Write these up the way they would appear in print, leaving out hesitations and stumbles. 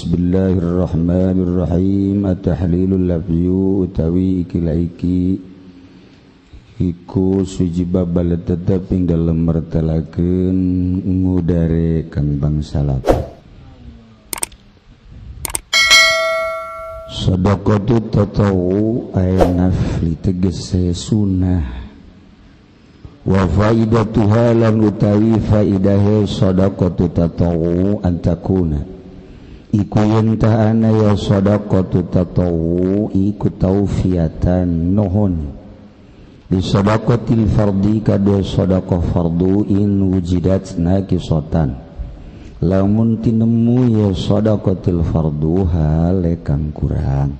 Bismillahirrahmanirrahim. At-tahlilul lafzu utawi iki iki iku suci bab tetep ing dalem mertelakeun ngudare kang bangsa lapang. Shadaqatu tatawu ay nafli tegese sunah. Wa faidatuha lan utawi faidahe shadaqatu tatawu antakuna iku yen ta'ana ya shadaqatu tatawu iku taufiatan nuhun di shadaqatil fardi kadu shadaqah fardu in wujidat nakisatan lamun tinemu ya shadaqatil fardu hale kang kurang.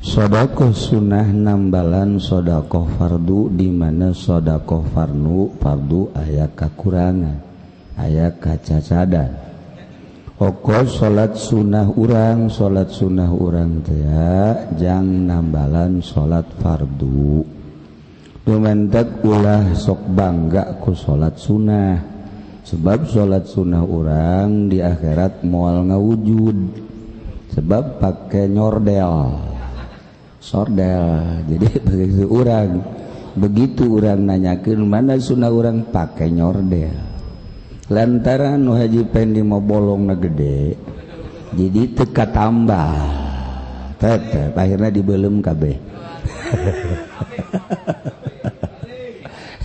Sodakoh sunnah nambalan sodakoh fardu di mana sodakoh fardu aya kakurangan, aya kacacadan. Oko salat sunnah urang teh jang nambalan salat fardu. Dumentek ulah sok bangga ku salat sunnah. Sebab salat sunnah urang di akhirat moal ngawujud. Sebab pake nyordel. Sordel, jadi begitu orang nanyakeun mana sunah urang pake nyordel. Lantaran nu Haji Pendi mau bolongna gede, jadi teu tambah. Tetep akhirnya dibelem kabeh.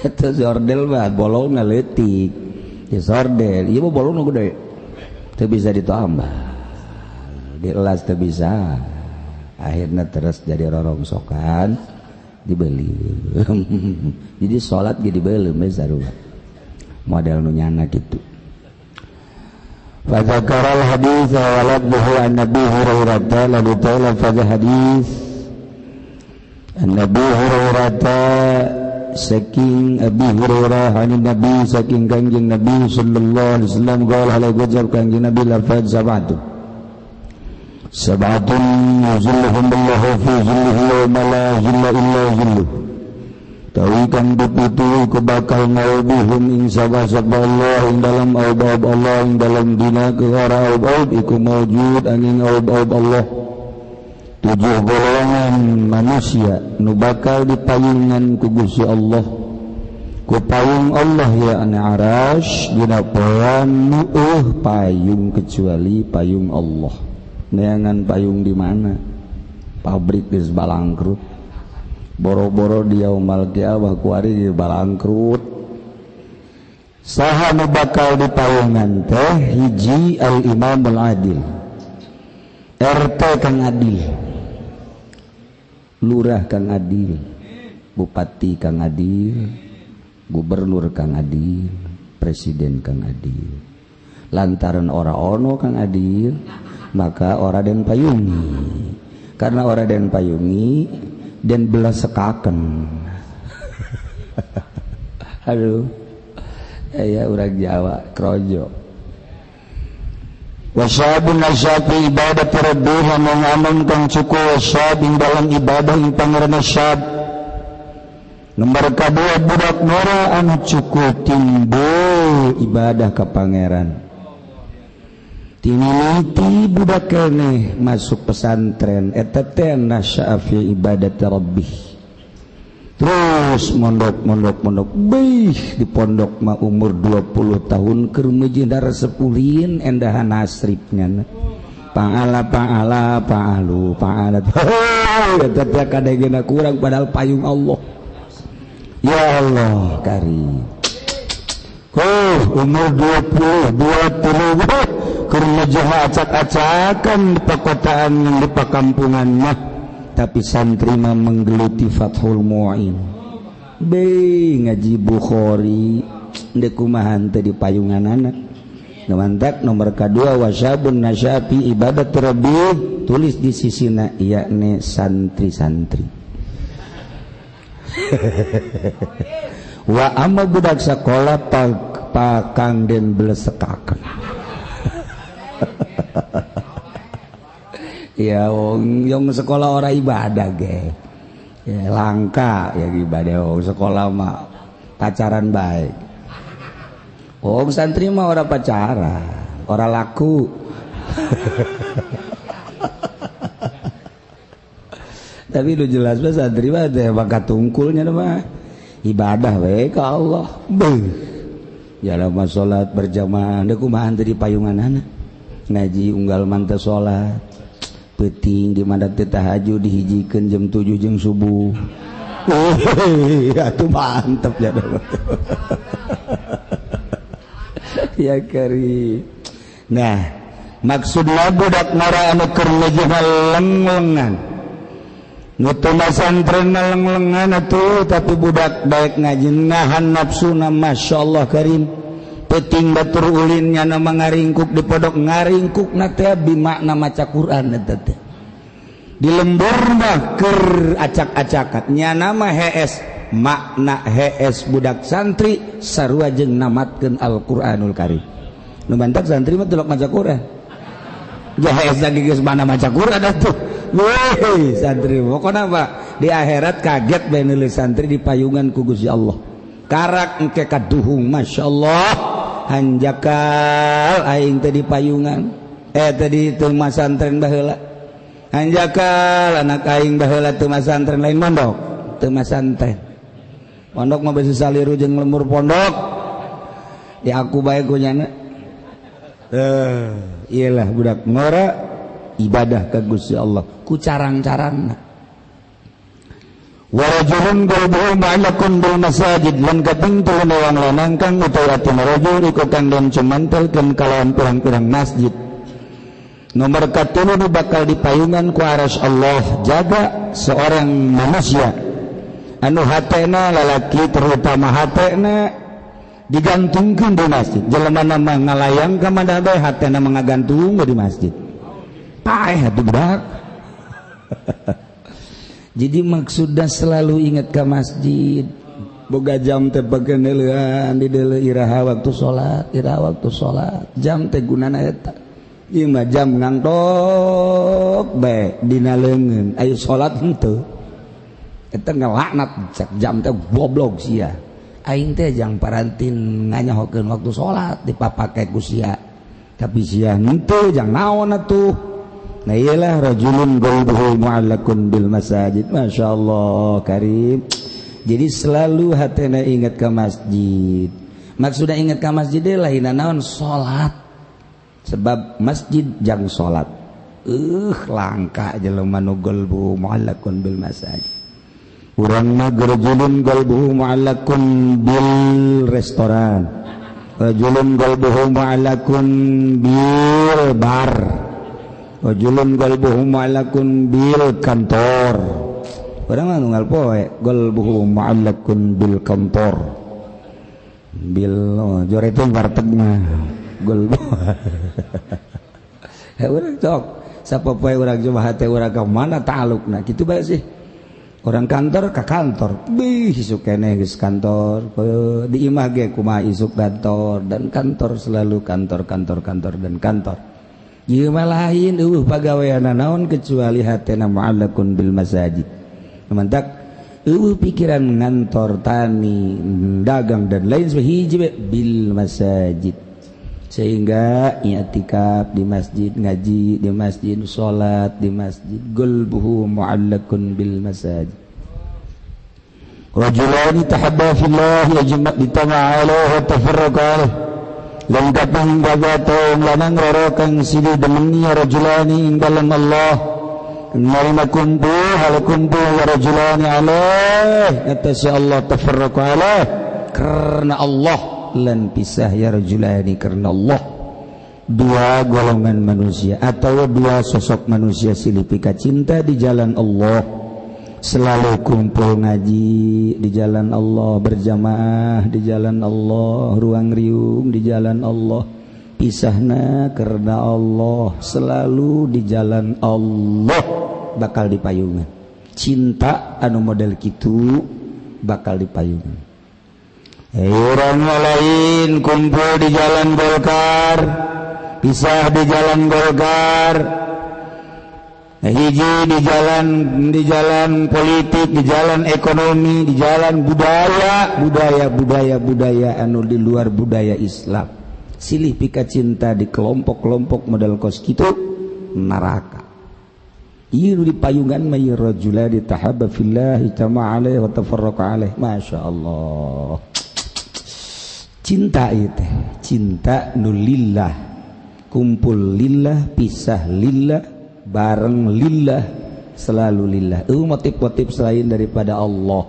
Eta sordel mah bolongna leutik. Ya sordel, ieu mah bolongna gede. Teu bisa ditambah. Dielas teu bisa. Akhirnya terus jadi rorongsokan dibeli. Jadi sholat jadi dibeli sarua model nu nyana kitu. Fa dzakaral hadits wa ladhu an Nabi Hurairah lalu ta'ala fa hadis an Nabi Hurairah saking Abi Hurairah an Nabi saking Kanjeng Nabi sallallahu alaihi wasallam qala halal gojab Kanjeng Nabi lafaz sabatu sab'atun yuzilluhum Allahu fi zillihi yawma la zilla illa zilluh. Tawi kang pitu iku bakal ngaubihum ing sabah-sabah Allah ing dalam aub-aub Allah ing dalam dina kegara aub-aub iku mawjud angin aub-aub Allah. Tujuh golongan manusia nu bakal dipayungan ku Gusti Allah. Ku payung Allah ya ane arasy dina poean nu eueuh payung kecuali payung Allah. Neangan payung di mana? Pabrik geus balangkrut. Boro-boro di yaumal qiyamah kuari balangkrut. Saha nu bakal dipayungan teh hiji al-imamul adil. RT kang adil. Lurah kang adil. Bupati kang adil. Gubernur kang adil, presiden kang adil. Lantaran ora ono kang adil, maka ora den payungi. Karena ora den payungi den belas sekaken. Aduh, ya urang Jawa krojo. Wasyabun nasyafi ibadat rabbiha mengamun kang cukup wasyabin dalam ibadah ing pangeran syab. Nomor kadua budak nora anu cukup timbul ibadah ka pangeran. Tiniliti budak keneh masuk pesantren eta teh nasya'a fi ibadat rabbih. Terus mondok beuh di pondok mah umur 20 tahun keur meujeuh resepulin endahan nasribnya. Pa'ala pa'ala pa'alu pa'ala. Eta teh kadegena kurang padahal payung Allah. Ya Allah karim. Oh, umur 22 keur jaha acak-acakan di perkotaan di perkampungan mah, tapi santri mah menggeluti Fathul Mu'in. Be ngaji Bukhari ndek kumaha teh di payunganana. Nu mantak nomor kadua wasyabun nasyafi ibadat rabbi tulis di sisina yakni santri-santri. Wa amma budak sekolah pakang den blesekaken. Ya wong yang sekolah ora ibadah ge. Ya langka ya ibadah wong sekolah mah pacaran baik. Wong santri mah ora pacaran, ora laku. Tapi lu jelas mah santri mah teh bakat tungkulnya mah ibadah we ka Allah. Beuh. Jalan mah salat berjamaah deuk kumaha teh di payunganana. Ngaji unggal manteu salat. Peuting di mana teh tahajud dihijikeun jam 7 jeung subuh. Atuh mantep ya. Ya kari. Nah, maksudna budak ngora anu keur leng-lengan. Nu teu masantren leng-lengan atuh tapi budak baik ngaji nahan nafsuna masyaallah karim. Peuting batur ulin nyana mangaringkuk di pondok ngaringkukna teh bimakna maca Quran eta teh. Di lembur mah keur acak-acakan nyana mah hees makna hees budak santri sarua jeung namatkeun Al-Qur'anul Karim. Nu bantak santri mah telok maca Quran. Ja hees lagi geus mana maca Quran atuh. Weh santri pokona mah di akhirat kaget bae neuleus santri di payungan ku Gusti Allah. Karak engke kaduhung masyaallah hanjakal aing teh di payungan tadi teu masantren baheula. Hanjakal anak aing baheula teu masantren lain mondok teu masantren. Pondok mah besi saliru jeung lemur pondok. Di aku bae ku nyana. Iyalah budak ngora ibadah ka Gusti Allah ku carang-carangna. Wa rajulun qalbuhu mu'allaqun bil masajid lan kaping telu wong lanang kang utawa rajul iku kang den cumantelkeun kalawan pirang-pirang masjid. Nomor katelu nu bakal dipayungan ku aras Allah jaga seorang manusia anu hatena lalaki terutama hatena digantungkeun di masjid. Jelema mah ngalayang ka mana bae hatena mah ngagantung di masjid. Paeh atuh budak. Jadi maksudna selalu ingat ka masjid. Boga jam teh pageneuleun di deuleu iraha waktu salat, iraha waktu salat. Jam teh gunana eta. Ieu mah jam ngangtok bae dina leungeun ayo salat henteu. Eta ngalaknat cek jam teh goblok sia. Aing teh jang parantin nganyahokeun waktu salat dipapake ku sia. Tapi sia henteu jang naon atuh. Nah iyalah rajulun qalbuhu mu'allaqun bil masajid. Masyaallah karim. Jadi selalu hatena ingat ke masjid. Maksudna ingat ke masjid lain naon salat. Sebab masjid jang salat. Langka jelema nu qalbuhu mu'allaqun bil masajid. Urang mah rajulun qalbuhu mu'allaqun bil restoran. Rajulun qalbuhu mu'allaqun bil bar. Rajulun qalbuhu mu'allaqun bil kantor. Urang mah nunggal poe qalbuhu mu'allaqun bil kantor. Bil joretung warteg mah qalbu. Urang cok sapopoe urang coba hate urang ka mana ta'alukna kitu bae sih. Orang kantor ka kantor, bih isuk keneh geus kantor, di imah ge kumaha isuk kantor dan kantor selalu kantor kantor kantor dan kantor. Ieu mah lain eueuh pagaweanna naon kecuali hatena mu'allaqun bil masajid. Mantak eueuh pikiran ngantor, tani, dagang dan lain sebagainya bil masajid. Sehingga i'tikaf di masjid, ngaji di masjid, salat di masjid, qalbuhu mu'allaqun bil masajid. Rajulani tahabba fillah yajma' bitama alaihi wa tafarraqa alaihi. Lan kaping gagatong lanang roro kang silih demeni rajulani ing dalem Allah. Narima kumpul hal kumpul ya rajulani alaih atas Allah tafarraqa alaih karena Allah lan pisah ya rajulani karena Allah. Dua golongan manusia atau dua sosok manusia silih pika cinta di jalan Allah, selalu kumpul ngaji di jalan Allah, berjamaah di jalan Allah, ruang riung di jalan Allah, pisahna karena Allah, selalu di jalan Allah bakal dipayungan. Cinta anu model kitu bakal dipayungan. Orang lain kumpul di jalan Golkar, pisah di jalan Golkar, hiji di jalan politik, di jalan ekonomi, di jalan budaya, budaya, budaya, budaya anu di luar budaya Islam. Silih pika cinta di kelompok-kelompok model kos kitu neraka. Ieu nu dipayungan mah ieu rajulani tahabba fillah ijtama alaihi wa tafarraqa alaihi. Masya Allah. Cinta ieu teh, cinta nu lillah, kumpul lillah, pisah lillah, bareng lillah, selalu lillah. Eueuh motif-motif selain daripada Allah.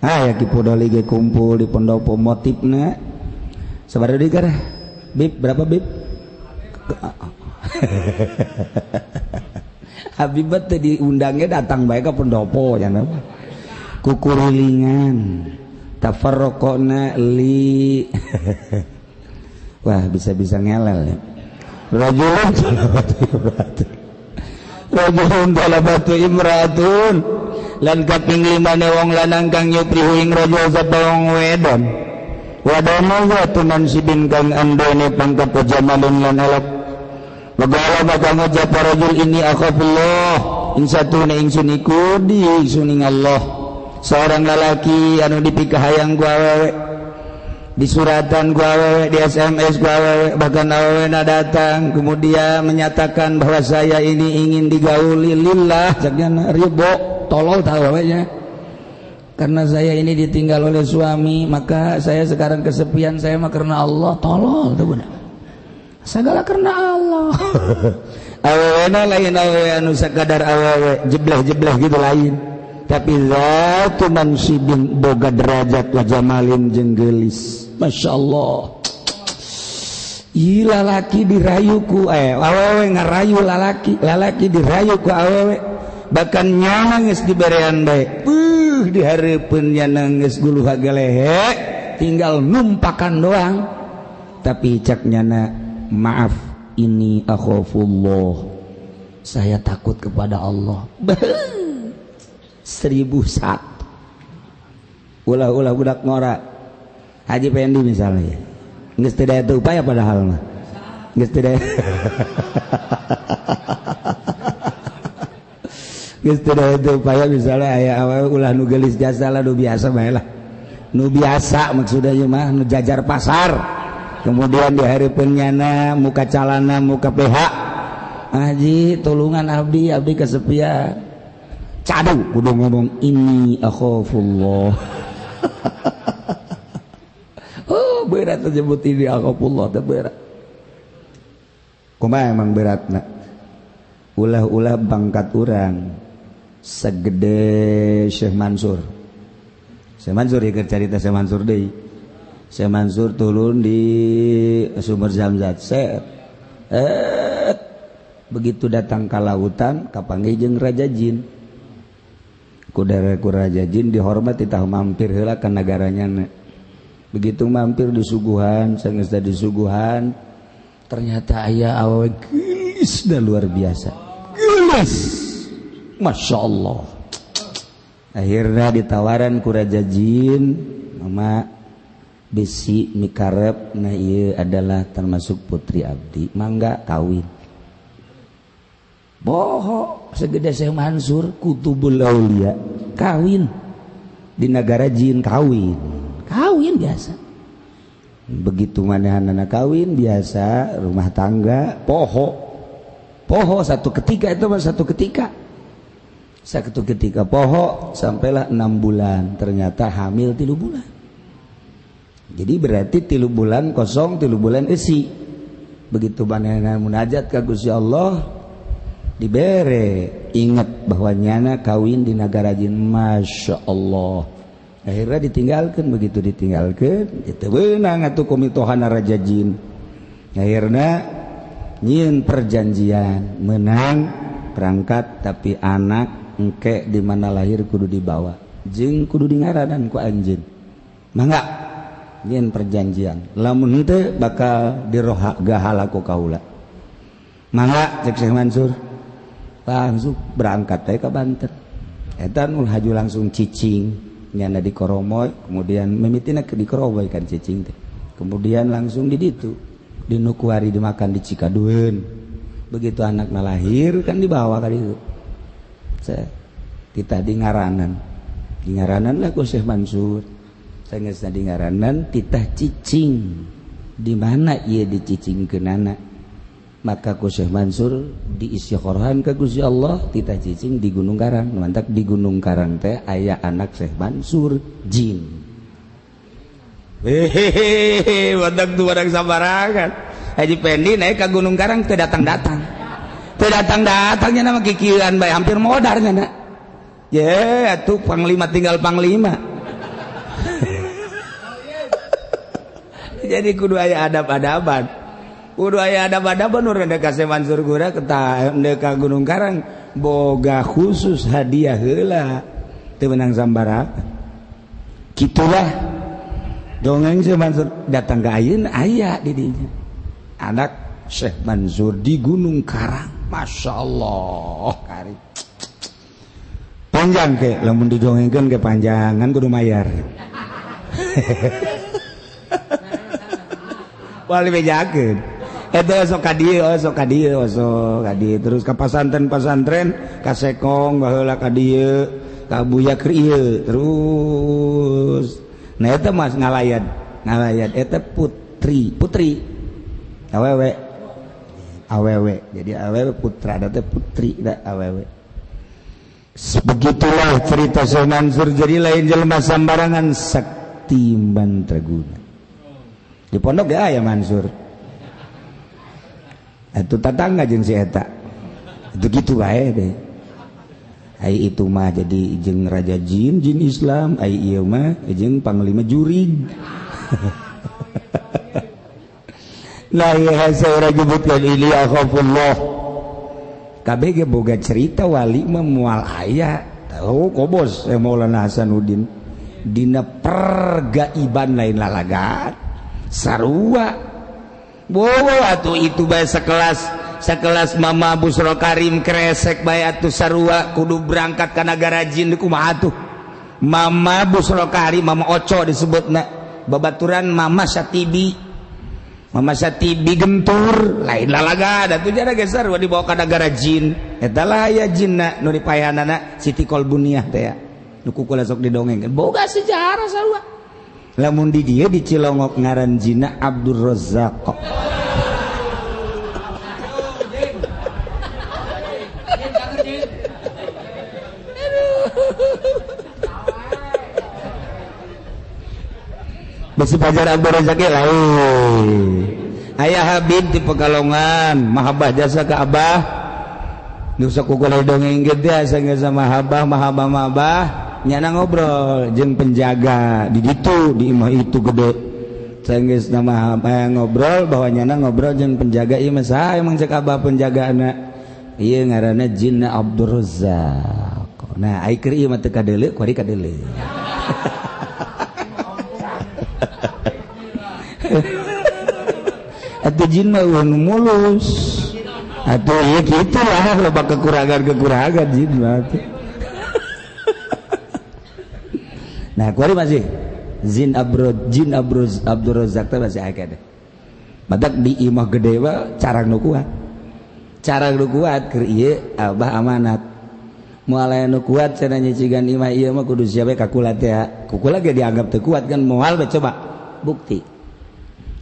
Ah ya Ki Podoli ge kumpul di pendopo motifna. Sabaraha deui garah? Bib berapa bib? Habib teh diundangnya datang bae ka pendopo nya kukurilingan tafarraqna li wah bisa-bisa ngelel ya. Rajulun talabatu imra'atun, rajulun talabatu imra'atun lan kaping limane wong lanang kang nyuprihu ing rajul sapa wong wedon wadana zatu mansibin kang andene pangkat jamalun lan elok. Wagala bakal ngucap rajul ini akhafullah ing satuna ingsun iku di ingsun ing Allah. Seorang lalaki anu dipikahayang ku awewe, disuratan ku awewe, di SMS ku awewe, bahkan awewena datang kemudian menyatakan bahwa saya ini ingin digauli lillah, caknya ridho, tolol tahu awewenya. Karena saya ini ditinggal oleh suami, maka saya sekarang kesepian, saya mah karena Allah, tolol tuh benar. Segala karena Allah. Awewena lain awewe anu sakadar awewe jebleh-jebleh gitu lain. Tapi zatu mansibin boga derajat wa jamalin jeung geulis. Masya Allah. Ieu lalaki dirayu ku awewe ngarayu lalaki, lalaki dirayu ku awewe. Bahkan nyana geus diberean bae. Beuh dihareupeun nyana geus guluh gelehe, tinggal numpakan doang. Tapi cak nyana, maaf, ini akhafullah, saya takut kepada Allah. 1001 ulah-ulah budak ngora Haji Pendi misalnya geus teu daya teu upaya padahal mah geus teu daya geus teu daya teu upaya misalnya aya awewe ulah nu geulis jasa lah nu biasa bae lah, nu biasa maksudnya mah nu jajar pasar. Kemudian di hareupeun nyana muka calana muka PH, haji tulungan abdi, abdi kesepian. Cadu kudu ngomong ini akhafullah. Oh berat menyebut ini akhafullah teh berat. Kumaha emang beratna? Ulah-ulah bangkat urang segede Syekh Mansur. Syekh Mansur ieu keur carita Syekh Mansur deui. Syekh Mansur turun di sumur Zamzat. Set. Begitu datang ke lautan kapanggih jeung Raja Jin. Kudara ku Raja Jin dihormati tah mampir heula ka nagaranya. Begitu mampir disuguhan, sanggeus disuguhan, ternyata aya awewe geulis da luar biasa. Geulis. Masya Allah. Akhirnya ditawaran ku Raja Jin, mama besi mikarep nah ieu adalah termasuk putri abdi, mangga kawin. Boho segede Syekh Mansur Kutubul Aulia kawin di negara jin, kawin kawin biasa. Begitu manehanana kawin biasa rumah tangga poho poho satu ketika itu mah satu ketika satu ketika poho sampailah 6 bulan ternyata hamil 3 bulan. Jadi berarti 3 bulan kosong, 3 bulan isi. Begitu manehna munajat ka Gusti Allah dibere ingat bahwa nyana kawin di nagara jin. Masya Allah. Akhirnya ditinggalkan, begitu ditinggalkan itu beunang atuh kumitohana Raja Jin. Akhirnya nyieun perjanjian menang berangkat tapi anak engke di mana lahir kudu dibawa jeung kudu dingaranan ku anjeun. Mangga nyieun perjanjian lamun henteu bakal diroha gahala ku kaula. Mangga cek Syekh Mansur langsung berangkat teh ke Banten. Eta nu haju langsung cicing nyana di Koromoy, kemudian mimitina ke di Koromoy kan cicing teh. Kemudian langsung di ditu di Nukuari dimakan di Cikaduen. Begitu anakna lahir kan dibawa ka ditu. Kita di ngaranan. Di ngaranan lah ku Syekh Mansur. Sangeusna di ngaranan titah cicing. Di mana ieu dicicingkeunana? Maka ku Syekh Mansur diistikharahan ka Gusti Allah titah cicing di Gunung Karang. Mantak di Gunung Karang teh aya anak Syekh Mansur jin. Hehehe, wadak tu wadak sabarangan. Haji Pendi naik ke Gunung Karang teu datang-datang. Teu datang-datangnya nama kikieuan bae hampir modar nya na. Ye, atuh panglima tinggal panglima. Jadi kudu aya adab-adaban. Kudu aya adab-adaban urang ka Syekh Mansur gura ka Gunung Karang boga khusus hadiah heula teu meunang sambarangan. Kitulah dongeng Syekh Mansur datang ke ayeuna aya di dinya. Anak Syekh Mansur di Gunung Karang, Masya Allah kari. Panjang ke, lamun didongengkeun ke panjangan kudu mayar. Wali bejakeun. Eta sok ka dieu, sok ka dieu, sok ka dieu terus ka pasantren-pasantren, ka Sekong baheula ka dieu, ka Buya keur ieu terus. Nah eta mas ngalayat, ngalayat eta putri, putri. Awewe. Awewe. Jadi awewe putra, da teh putri da awewe. Begitulah cerita Syekh Mansur jadi lain jelema sambarangan sakti mantraguna. Di pondok ya aya Mansur. Itu tatangga jeung si eta. Itu kitu bae deh. Ai itu mah jadi jeung raja jin, jin Islam, ai ieu mah jeung panglima jurig. La ya saya nyebutkeun ini akhafullah. KBG boga cerita wali mah moal aya. Tahu kobos Maulana Hasanuddin dina pergaiban lain lalagan sarua. Bowo atuh itu bae sekelas Mama Busro Karim kresek bae atuh sarua kudu berangkat ka nagara jin kumaha atuh. Mama Busro Karim, Mama Oco disebutna, babaturan Mama Satibi. Mama Satibi gentur lain lalaga da tuh jara geser dibawa ka nagara jin. Eta lah aya jinna nu dipayanana Siti Kolbuniah teh ya. Nu kukula sok didongengkeun. Boga sejarah sarua. Lamun di dieu di Cilongok ngaran jinna Abdur Razzaq. Besi pajar Abdur Razzaq lain. Ayah Habib di Pekalongan, mahabbah jasa ke Abah. Nu sok kukula dongeng gede asa geus sama mahabbah, mahabbah, mahabbah. Nyana ngobrol jeung penjaga di ditu di imah itu gede. Sanggeus nama ngobrol bahwa nyana ngobrol jeung penjaga ieu mah saha emang cek Abah penjagaana. Ieu ngaranna Jinna Abdur Razzaq. Nah, ai keur ieu mah teu kadeuleu, kuari kadeuleu. Atuh jin mah nu mulus. Atuh ieu kitu lah loba kekurangan-kekurangan jin mah. Nah, kuari masih Zin Abro Jin Abro Abdur Razak teh masih aya deh. Badak di imah gede mah carang nu kuat. Carang nu kuat keur ieu abah amanat. Moal aya nu kuat cenah nyicigan imah ieu mah kudu siap we ka kula teh. Kukula ge dianggap teu kuat kan moal we coba bukti.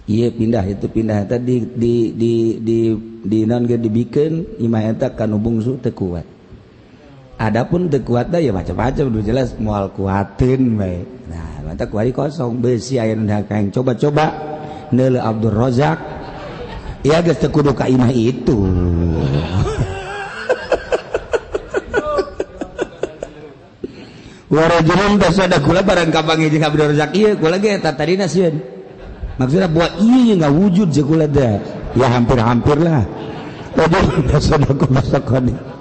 Ieu pindah itu pindah eta di naon ge dibikeun imah eta ka nu bungsu teu kuat. Adapun teu kuat da ya macam-macam udah jelas moal kuatin bae. Nah, mantap kuari kosong besi aya nu kaeng coba-coba neuleuh Abdur Razak. Ya geus teu kudu ka imah itu. Warajulun tasadaqula barang kapanggih jeung Abdur Razak ieu kula ge eta tadina sieun. Maksudna buat ieu enggak wujud jeung kula teh. Ya hampir-hampir lah. Rajulun tasadaqula saqani.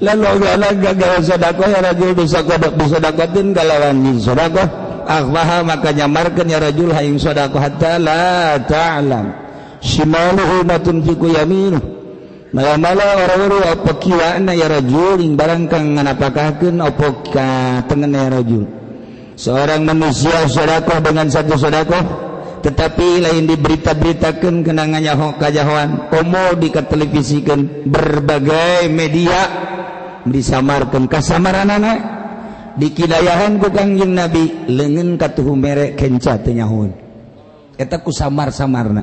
Lalu orang gagal sedekah ya rajul bisa kodok disedekahkeun kalawan sedekah akhfaha maka nyamarkeun ya rajul haing sedekah hatta la ta'lam shimaluhu ma tunfiqu yaminuh mala-mala orang-orang apa kiwana ya rajul ing barang kang nganapakahkeun apa ka tengen ya rajul. Seorang manusia sedekah dengan satu sedekah tetapi lain diberita-beritakeun kenangannya kajahoan komo dikatelevisikeun berbagai media disamarkeun kasamaranana dikidayahan ku Kangjeng Nabi leungeun katuhu mere kenca teu nyahoeun. Eta ku samar-samarna.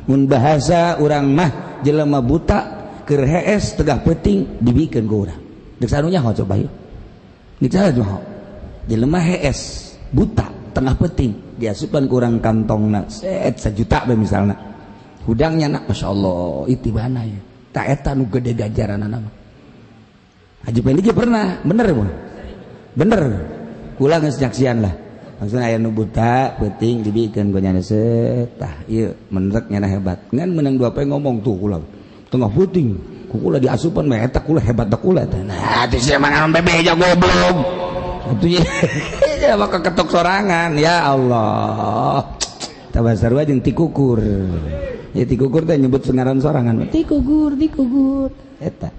Mun bahasa urang mah jelema buta keur hees tegah peuting dibikeun ku urang. Deuk sanu nyaho coba yeuh. Deuk saha nyaho. Jelema hees buta tengah peuting diasupan ku urang kantongna set sajuta bae misalna. Hudangnya nak masyaallah itibana ya. Tak eta nu gede ganjaranana mah. Haji Pendi ge pernah, bener mah. Bener. Kula geus nyaksian lah. Maksudna aya nu buta peuting dibikeun ku nyana set. Tah ieu menerek nyana hebat. Ngan meunang dua poe ngomong tuh kula. Tengah peuting ku kula diasupan mah eta kula hebat da kula teh. Nah, teh sia mah bebeja goblok. Atuh ya maka ketok sorangan ya Allah. Tabah sarua jeung tikukur. Ya tikukur teh nyebut ngaran sorangan. Tikukur, tikukur. Eta.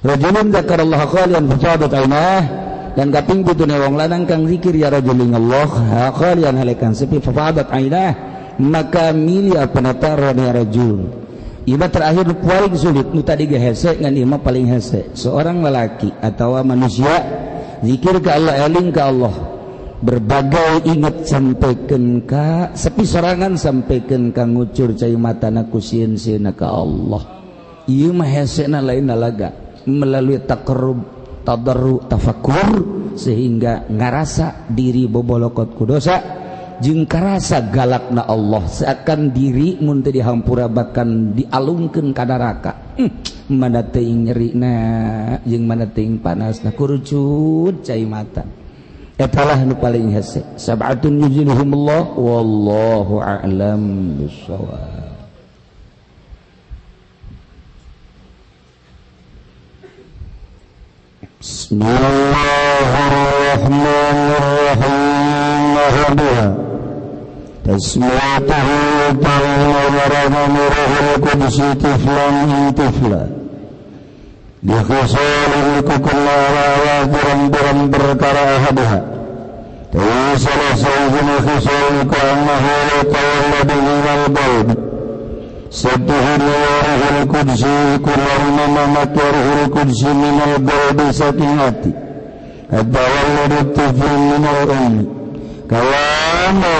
Rajulun dzakarallaha khalian fafadat ainah dan kaping putune wong lanang kang zikir ya rajulin Allah khalian halekan sepi fafadat ainah maka milia penataran ya rajul. Ieu terakhir paling sulit nu tadi ge hese ngan ieu mah paling hese. Seorang lelaki atawa manusia zikir ka Allah, eling ka Allah, berbagai ingat sampaikan ka sepi sorangan sampaikan ka ngucur cai matana ku sieun-sieunna ka Allah. Ieu mah hesena lain laga melalui taqarrub, tadarru, tafakur sehingga ngarasa diri bobolokot ku dosa jeung karasa galakna Allah seakan diri mun teu dihampura bahkan dialungkeun ka neraka. Mana teuing nyerina jeung mana teuing panasna kurucut cai mata. Etalah nu paling hese. Sab'atun yuzilhumullah wallahu a'lam bissawab. Bismillahirrahmanirrahim. Tasmiyatuhu ta'ala qudsi tiflan tifla. Dikhusul kukullawa wa perkara ahadha. Tawassala sayyidina khusul annahu la tawalla bihi wal qalb. Sabtuhu ruhul qudsi kullu ma makruhul qudsi minal qalbi sakinati. Atawalladu tiflun minal ummi. Kalama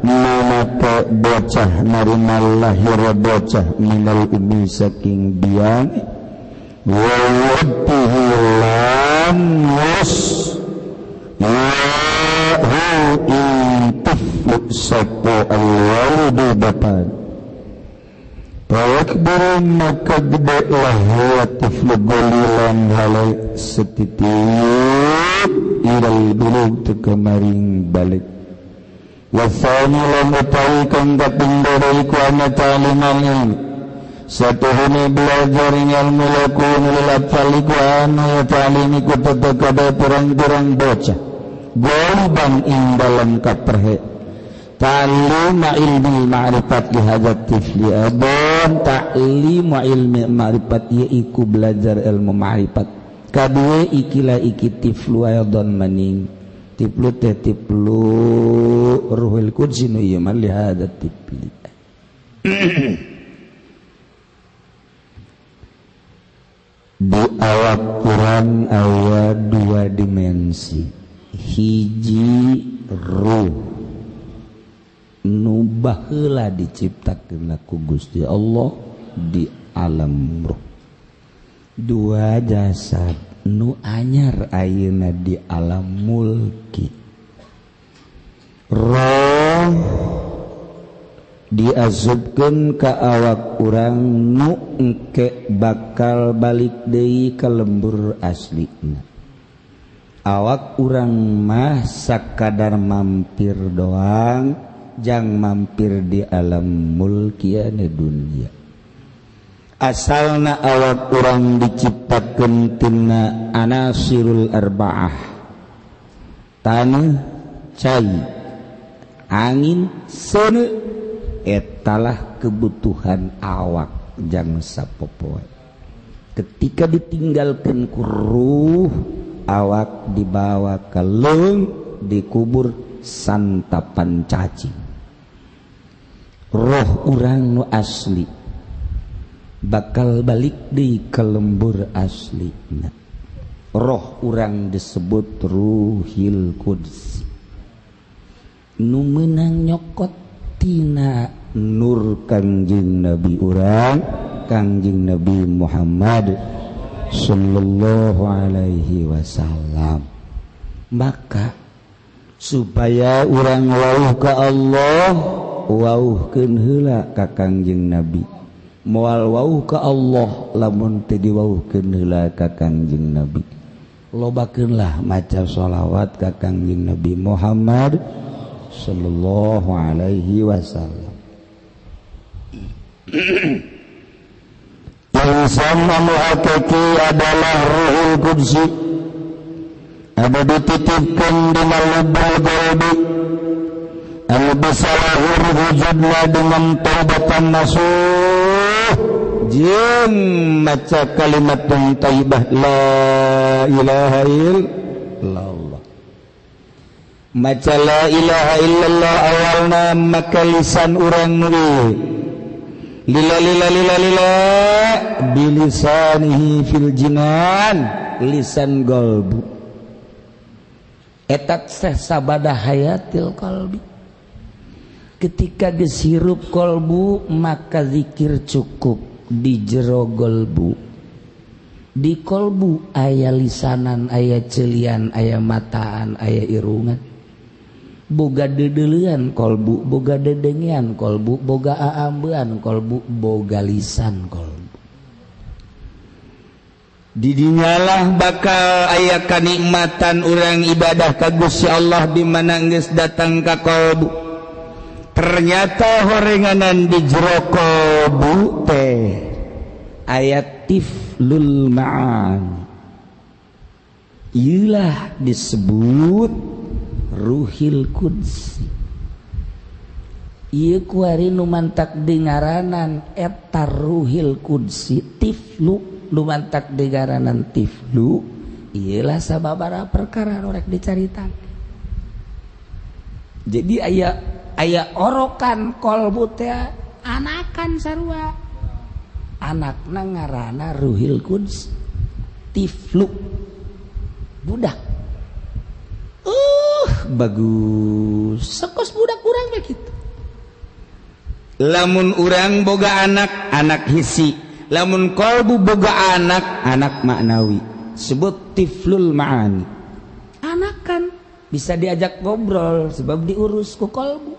maka bocah narima lahir bocah minal ummi saking biang. Wa wabbihi lam yus yahu intiflu sapa al-walidu bapak. Fayakbaru maka gede lah tiflu golilan halai setitik ilal bulug tekemaring balik. Wasani lam utawi kang kaping loro iku ana ta'limal ilmi. Satuhune belajar ilmu lakun lil atfal iku ana ya ta'lim iku tetep kabeh pirang-pirang bocah goliban ing dalem kaperhe. Ta'lim ilmi ma'rifat li hadzal tifli abon ta'lim ilmi ma'rifat yaiku belajar ilmu ma'rifat. Kadue ikilah iki tiflu aidon maning tiflu teh tiflu ruhul qudsi nu ieu mah li hadzal tifli. Di awak Quran aya dua dimensi, hiji ruh nu baheula diciptakeun ku Gusti Allah di alam ruh, dua jasad nu anyar ayeuna di alam mulki. Roh diazubkeun ka awak urang nu engke bakal balik deui ka lembur aslina. Awak urang mah sakadar mampir doang, jang mampir di alam mulkiana dunia. Asalna awak urang diciptakeun tina anasirul arba'ah, tanah, cai, angin, seuneu. Etalah kebutuhan awak jang sapopoe. Ketika ditinggalkan ku ruh, awak dibawa ke leung, dikubur santapan cacing. Roh urang nu asli bakal balik di ke lembur asli. Roh urang disebut Ruhil Qudsi. Nu meunang nyokot Tina nur Kangjeng Nabi urang, Kangjeng Nabi Muhammad sallallahu alaihi wasallam. Maka supaya urang wauh ka Allah, wauhkeun heula ka Kangjeng Nabi. Moal wauh ka Allah lamun teu diwauhkeun heula ka Kangjeng Nabi. Lobakeunlah maca sholawat ka Kangjeng Nabi Muhammad sallallahu alaihi wasallam. Insan anu hakiki adalah Ruhul Qudsi, anu dititipkeun dina lubul qalbi, anu bisa lahir wujudna dengan taubatan nasuh jeung maca kalimat thayyibah la ilaha illallah. Maca la ilaha illallah awalna maka lisan urang nu lila lila lila lila bilisanihi fil jinan, lisan qalbu eta teh sabada hayatil qalbi. Ketika geus hirup qalbu maka zikir cukup di jero qalbu. Di qalbu aya lisanan, aya celian, aya mataan, aya irungan. Boga dedeulean qalbu, boga dedengean qalbu, boga aambean qalbu, boga lisan qalbu. Didinyalah bakal aya kanikmatan urang ibadah ka Gusti Allah di mana geus datang ka qalbu. Ternyata horenganan di jero qalbu teh aya tiflul ma'an. Ieulah disebut Ruhil Qudsi. Ieu kuari nu mantak dingaranan eta Ruhil Qudsi tiflu, nu mantak dingaranan tiflu ieulah sababaraha perkara nu rek dicaritakeun. Jadi aya orokan qalbu teh anakan sarua. Anakna ngaranna Ruhil Quds tiflu, budak. Bagus sekos budak urang mah kitu. Lamun urang boga anak, anak hisi. Lamun qalbu boga anak, anak maknawi. Sebut tiflul ma'ani. Anak kan bisa diajak ngobrol sebab diurus ku qalbu.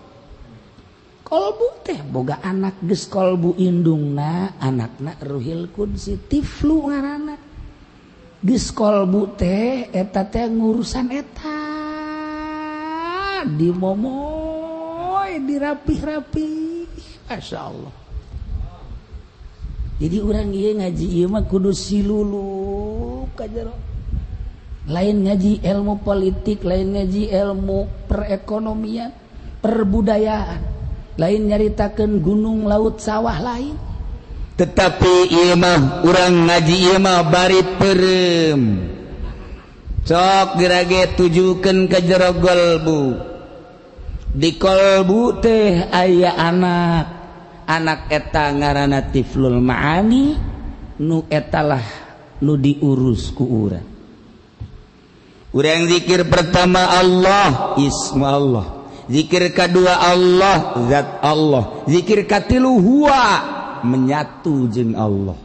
Qalbu teh boga anak geus qalbu indungna, anakna Ruhil Qudsi tiflu ngaranna. Geus qalbu teh eta teh ngurusan eta dimomoy, dirapih-rapih, Masya Allah. Jadi orang ieu ngaji ieu mah kudu silulup ka jero. Lain ngaji ilmu politik, lain ngaji ilmu perekonomian, perbudayaan, lain nyaritakeun gunung, laut, sawah lain. Tetapi ieu mah urang ngaji ieu mah bari peureum. Sok gerage tujukeun ka jero qalbu. Di qalbu teh aya anak. Anak eta ngaranna tiflul ma'ani, nu etalah nu diurus ku urang. Urang zikir pertama Allah, ismu Allah. Zikir kedua Allah, zat Allah. Zikir katilu huwa, menyatu jeung Allah.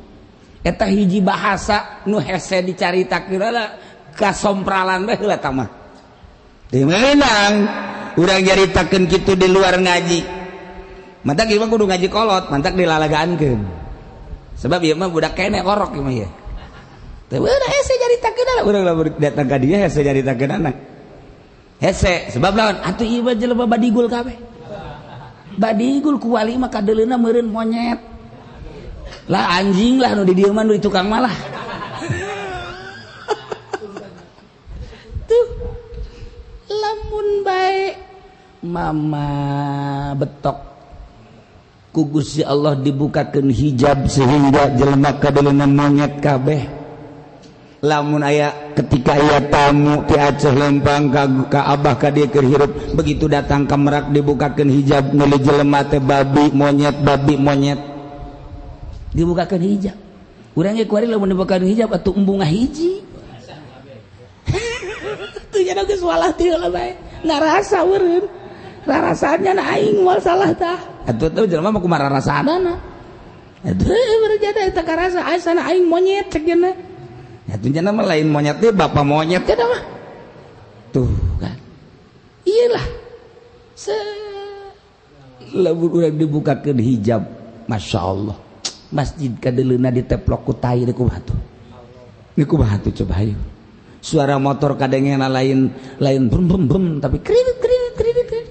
Eta hiji bahasa nu hese dicaritakeun kasompralan bae heula tah mah. Teu meunang urang nyaritakeun kitu di luar ngaji. Mantak ieu mah kudu ngaji kolot, mantak dilalagaankeun. Sebab ieu mah budak keneh orok ieu mah ieu. Teu meunang hese nyaritakeun lah urang lamun datang ka dieu hese nyaritakeun anak. Hese sebab naon? Atuh ieu mah jelema badigul kabeh. Badigul ku wali mah kadeuleuna meureun monyet. Lah anjing lah nu di dieu mah nu di tukang malah. Tuh lamun bae mama betok ku Gusti Allah dibukakeun hijab sehingga jelema kadeuleuna monyet kabeh. Lamun aya ketika aya tamu ti Aceh lempang ka abah ka dieu keur hirup, begitu datang ka Merak dibukakeun hijab meuli jelema teh babi monyet babi monyet. Dibukakeun hijab. Urang ge kuari lamun dibukakeun hijab atuh embung ngahiji. Tuh nya geus walah teu heula bae. Ngarasa eureun. Rarasaannya na aing moal salah tah. Atuh teh jelema mah kumaha rarasaanana. Atuh berjada eta karasa asana aing monyet cek cenah. Atuh cenah mah lain monyet teh bapak monyet cenah mah. Tuh kan. Iyalah. Lamun urang dibukakeun hijab, Masya Allah. Masjid kadeleuna diteplok ku tai deui kumaha tuh. Ini kumaha tuh coba ayo. Suara motor kadengena lain lain brum brum brum tapi kredit kredit kredit kredit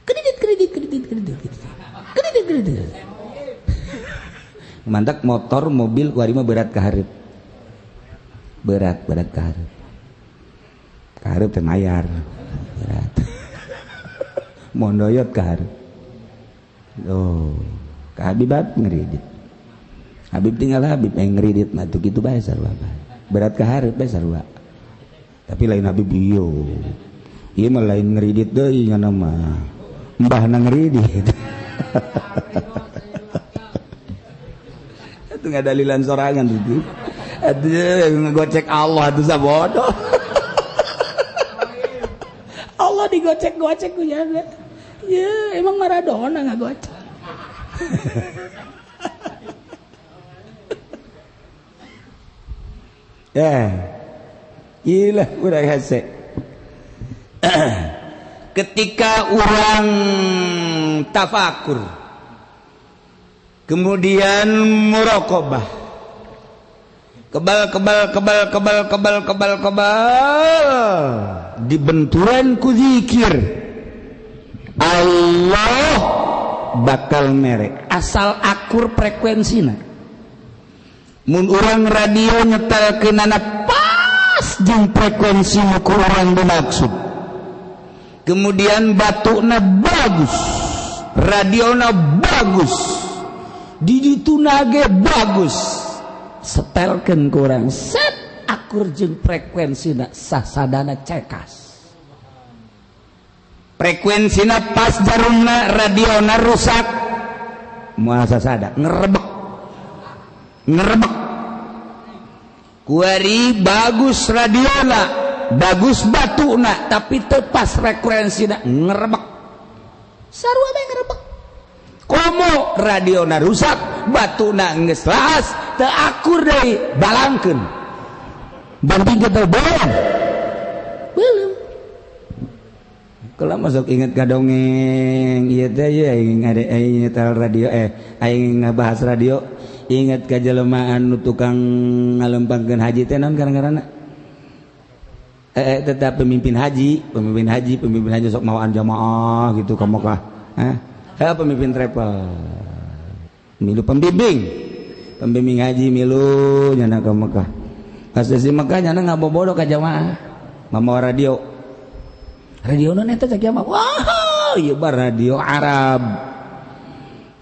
kredit kredit kredit kredit kredit kredit. Mantak motor mobil kuari mah berat ka hareup. Berat berat ka hareup. Ka hareup teh mayar. Berat. Mondoyot ka hareup. Oh, ka Habib ngeridit. Habib tinggal Habib yang ngeridit mah tuh kitu bae sarua. Berat ka hareup bae sarua. Tapi lain Habib ieu. Ieu mah lain ngeridit deui nya mah. Mbahna ngeridit. Itu ngadalilan sorangan itu. Aduh ngegocek Allah atuh sabodoh. Allah digocek-gocek ku nya. Ya, emang Maradona ngagocek. Ya, gila udah hese. Ketika orang tafakur, kemudian muraqabah, kebal kebal kebal kebal kebal kebal kebal, dibenturan ku zikir, Allah bakal merek asal akur frekuensina. Mun urang radio nyetel kenana pas jeung frekuensi nu ku urang dimaksud. Kemudian batukna bagus, radiona bagus, di dituna ge bagus. Setelkeun ku urang set akur jeung frekuensina sasadana cekas. Frekuensina pas jarumna radiona rusak. Moal sasada ngerebek. Ngerebek kuari bagus radiona bagus batuna tapi tepas frekuensina ngerebek sarua bae ngerebek komo radiona rusak batuna geus laas teu akur deui balangkeun banding teu belum belum kalau masuk ingat ka dongeng ieu teh ye aing aing nyetel radio aing ngabahas radio ingat ka jelema anu tukang ngalempangkeun haji teh naon karang-karana tetap pemimpin haji sok mawaan jamaah gitu ka Mekah pemimpin travel milu pembimbing haji milu nyana ka Mekah pas di Mekah nyana ngabobodo ka jamaah mamawa radio non eta cek mah wah ieu mah radio Arab.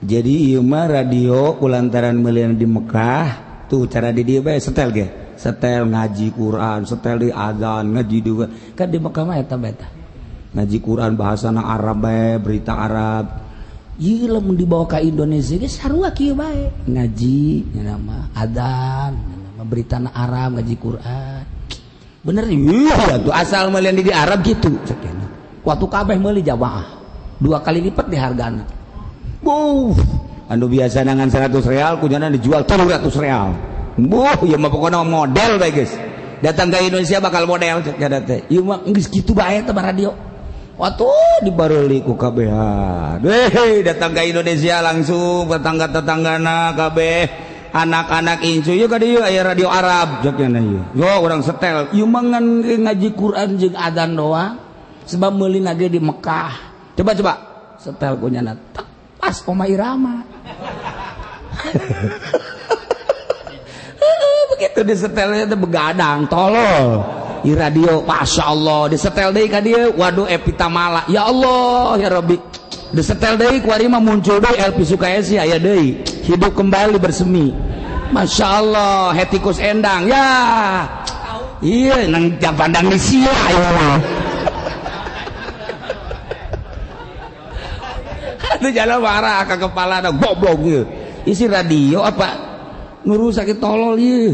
Jadi ieu mah radio kulantaran meulian di Mekah tuh cara di dieu bae setel ge setel ngaji Quran setel di azan ngaji juga kan di Mekah mah eta bae tah ngaji Quran bahasana Arab bae berita Arab ieu lamun dibawa ka Indonesia ge sarua kieu bae ngaji nya mah azan nya mah beritana Arab ngaji Quran bener iya tuh asal meulian di Arab gitu cekena waktu kabeh meuli jamaah 2 kali lipat di hargana. Buh, anu biasa nangan 100 real kunyana dijual 300 real. Buh, ieu mah pokona model bae geus. Datang ke Indonesia bakal model cek nya teh. Ieu mah geus kitu bae teh radio. Watuh dibareuli ku kabehan. Hei, datang ke Indonesia langsung tetangga-tetanggana kabeh anak-anak incu ieu ka dieu aya radio Arab cek nya ieu. Yo urang setel. Ieu mah ngan ngaji Quran jeung adzan doang. Sebab meuli ge di Mekah. Coba-coba setel kunyana. Pas Oma Irama. Begitu disetelnya itu begadang tolol di radio Masya Allah disetel deui ka dieu waduh Epita Mala ya Allah ya Rabbi disetel deui kuari mah muncul deui LP Sukaesi aya deui hidup kembali bersemi Masya Allah Hetikus Endang ya iya nang pandang di sia ya. Itu jalan marah ke kepala ada goblok gitu. Isi radio apa nuru sakit tolol ieu.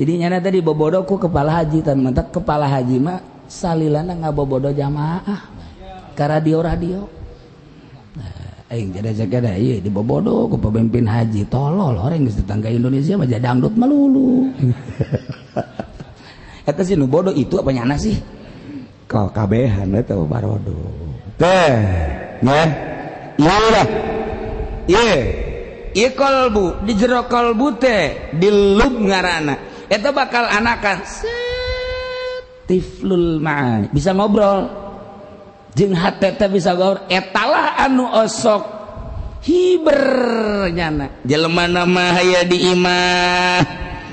Jadi nyana tadi bobodo ku kepala haji tan mantak kepala haji mah salilana ngabobodo jamaah. ka radio-radio. Nah, aing jadi cek ieu dibobodo ku pemimpin haji tolol orang geus tetangga Indonesia mah dangdut melulu. Eta sih nu bodoh itu apa nyana sih? Kau kabehan eta barodo. Teh, nya. Ieu lah. Ieu. Ieu kalbu di jero kalbu teh dilub ngaranna. Eta bakal anakan tiflul ma'ani bisa ngobrol jeung hate teh bisa ngobrol etalah anu osok hiber nyana jelema mah aya di imah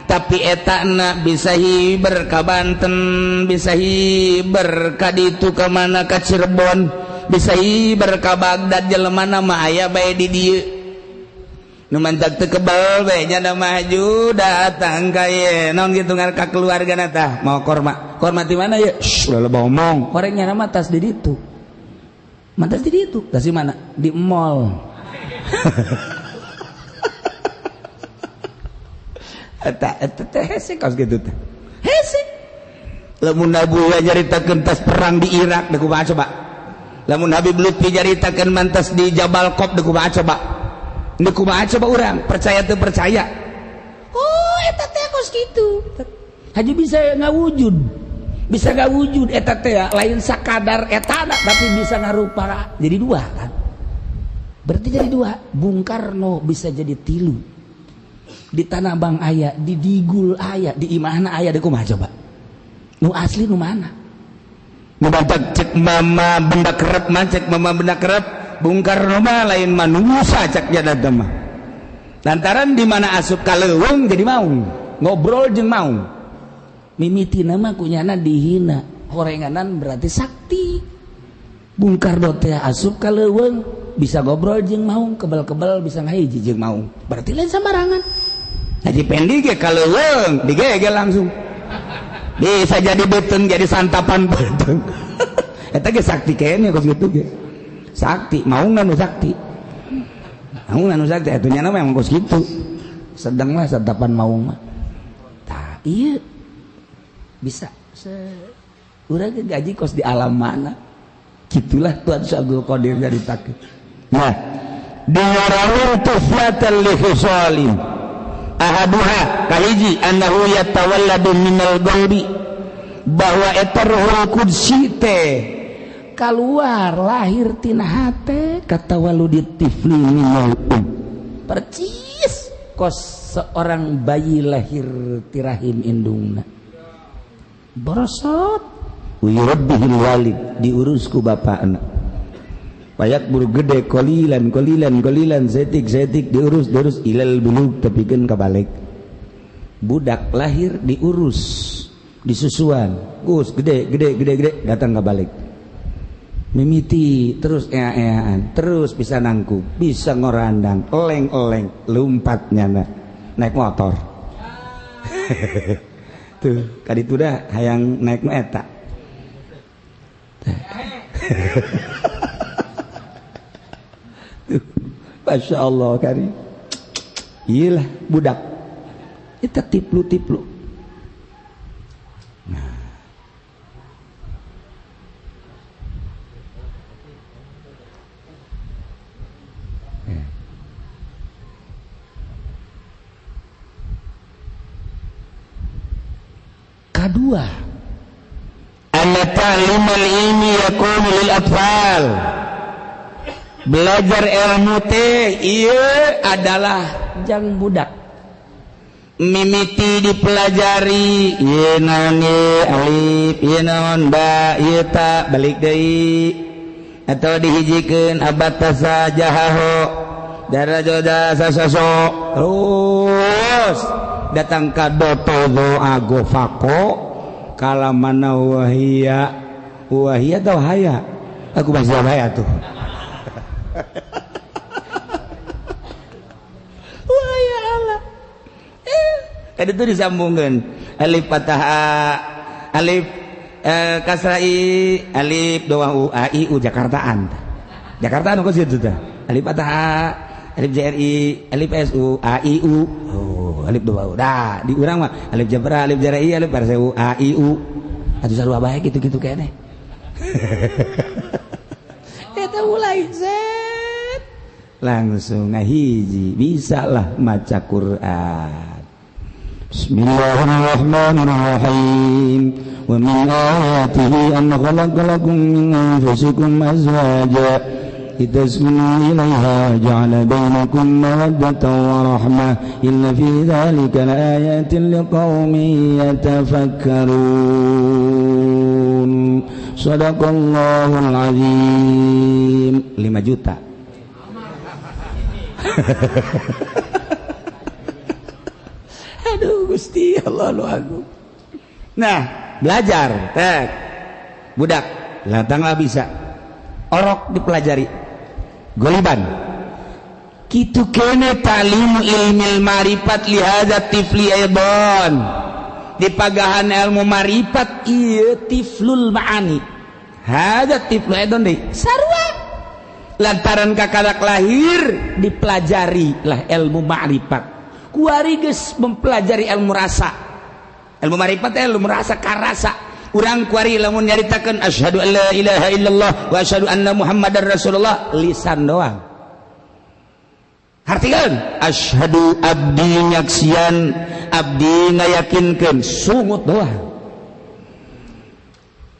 tapi etana bisa hiber ka Banten bisa hiber ka ditu ka mana ka Cirebon bisa hiber ka Baghdad jelema mah aya bae di dieu nu mantak teu kebal bae nya maju datang ka ieu naon kitu ngar ka keluargana tah mau korma korma di mana ya shh ulah loba omong orangnya mah tas di ditu mantas di ditu tas di mana di mall eta eta teh hese kaos kitu teh hese lamun Nabi nyaritakeun tas perang di Irak deuk kumaha coba lamun Habib Lutfi nyaritakeun mantas di Jabal Qab deuk kumaha coba deuk kumaha coba urang percaya teu percaya oh eta teh kos kitu haji bisa ngawujud eta teh lain sakadar etana tapi bisa ngarupa jadi dua kan berarti jadi dua Bung Karno bisa jadi tilu di Tanah Abang aya di Digul aya di imahna aya deuk kumaha coba nu asli nu mana nu batak cek mama benda kerep mah cek mama benda kerep Bung Karno mah lain manusia cek jada mah lantaran di mana asup ka leuweung jadi maung ngobrol jeung maung mimitina mah kunyana dihina horenganan berarti sakti Bung Karno teh asup ka leuweung bisa ngobrol jeung maung kebel-kebel bisa ngahiji jeung maung berarti lain sambarangan Haji Pendi ge ka leuweung digegel langsung bisa jadi beuteung jadi santapan beuteung eta ge sakti kene kos kitu ge sakti maung anu sakti maung anu sakti eta nya mah emang kos kitu sedang lah santapan maung mah tah ieu bisa urang ge gaji kos di alam mana gitulah Tuhan Syekh Abdul Qadir nyaritakeun nah diwarani tuflatan li khisalin ahaduha kahiji annahu yatawalladu minal qalbi bahwa eta ruhul qudsi teh keluar lahir tina hate katawaludi tifli minal um percis kos seorang bayi lahir ti rahim indungna borosot uyurabbihil walid diurus ku bapakna payak buru gede kolilan kolilan kolilan zetik zetik diurus diurus ilal bulug tepikeun kabalik budak lahir diurus disusuan gus gede gede gede gede datang kabalik mimiti terus ea-eaan terus bisa nangku bisa ngorandang eleng-eleng lumpat nyana naik motor tuh kaditu dah hayang naik nu eta tuh Masya Allah kari iyalah budak itu tiplu-tiplu nah kedua anna ta'limul ilmi yakunu lil atfal belajar ilmu teh ieu adalah jang budak mimiti dipelajari ieu naon alif ieu naon ba ieu ta balik deui atau dihijikeun abatasa jahaho darajoda sasoso terus datang ka doto doa gofako kalamana wahia wahia atau haya aku masih haya tuh wahia Allah tadi itu disambungkan alif patah a alif kasra i alif doa u a i u Jakartaan Jakartaan kok situ tah alif patah a alif jri alif s u a i u oh alif dua u dah di urang mah alif jabra alif jari alif parse u a i u atuh sarua bae kitu-kitu keneh. mulai zet langsung ngahiji bisalah maca Quran. Bismillahirrahmanirrahim. Wa min ayatihi an khalaqa lakum min anfusikum azwaja litaskunu ilaiha wa ja'ala bainakum mawaddatan wa rahmah inna fi dzalika laayatin liqaumin yatafakkarun. Shadaqallahul azim. 5 juta. Aduh Gusti Allah lu agung. Nah, belajar tek. Budak latanglah bisa. Orok dipelajari. Goliban. Kitu kene ta'limu ilmil marifat li hadza tifli aidan. Dipagahan ilmu marifat ieu tiflul ma'ani. Hadza tiflu aidan deui. Sarua. Lantaran kakarak lahir dipelajari lah ilmu ma'rifat. Kuari geus mempelajari ilmu rasa. Ilmu marifat ilmu rasa karasa. Urang kuari lamun nyaritakeun asyhadu an la ilaha illallah wa asyhadu anna muhammadar rasulullah lisan doang. Hartikeun asyhadu abdi nyaksian abdi ngayakinkeun sungut doang.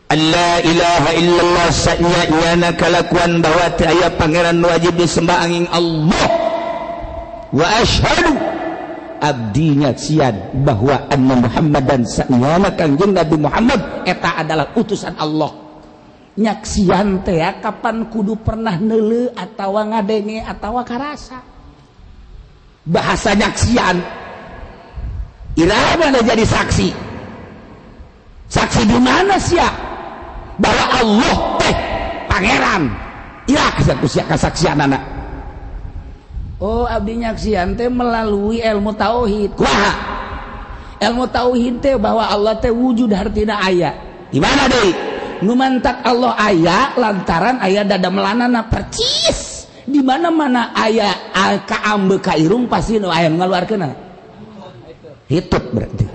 La ilaha illallah sanya-nyana kalakuan bahwa teu aya pangeran wajib disembah angin Allah. Wa asyhadu abdi nyaksian bahwa anna Muhammadan sanyana kangjeng Nabi Muhammad eta adalah utusan Allah. Nyaksian teh kapan kudu pernah neuleu atawa ngadenge atawa karasa. Bahasa nyaksian iraha jadi saksi. Saksi di mana sia? Bahwa Allah teh pangeran. Iraha sia kasaksian anak. Oh abdi nyaksian teh melalui ilmu tauhid. Kumaha? Ilmu tauhid teh bahwa Allah teh wujud hartina aya. Di mana deui? Nu mantak Allah aya lantaran aya dadamelanana percis. Di mana-mana aya kaambe ka irung pasti nu aya ngaluarkeunna. Hitut berarti.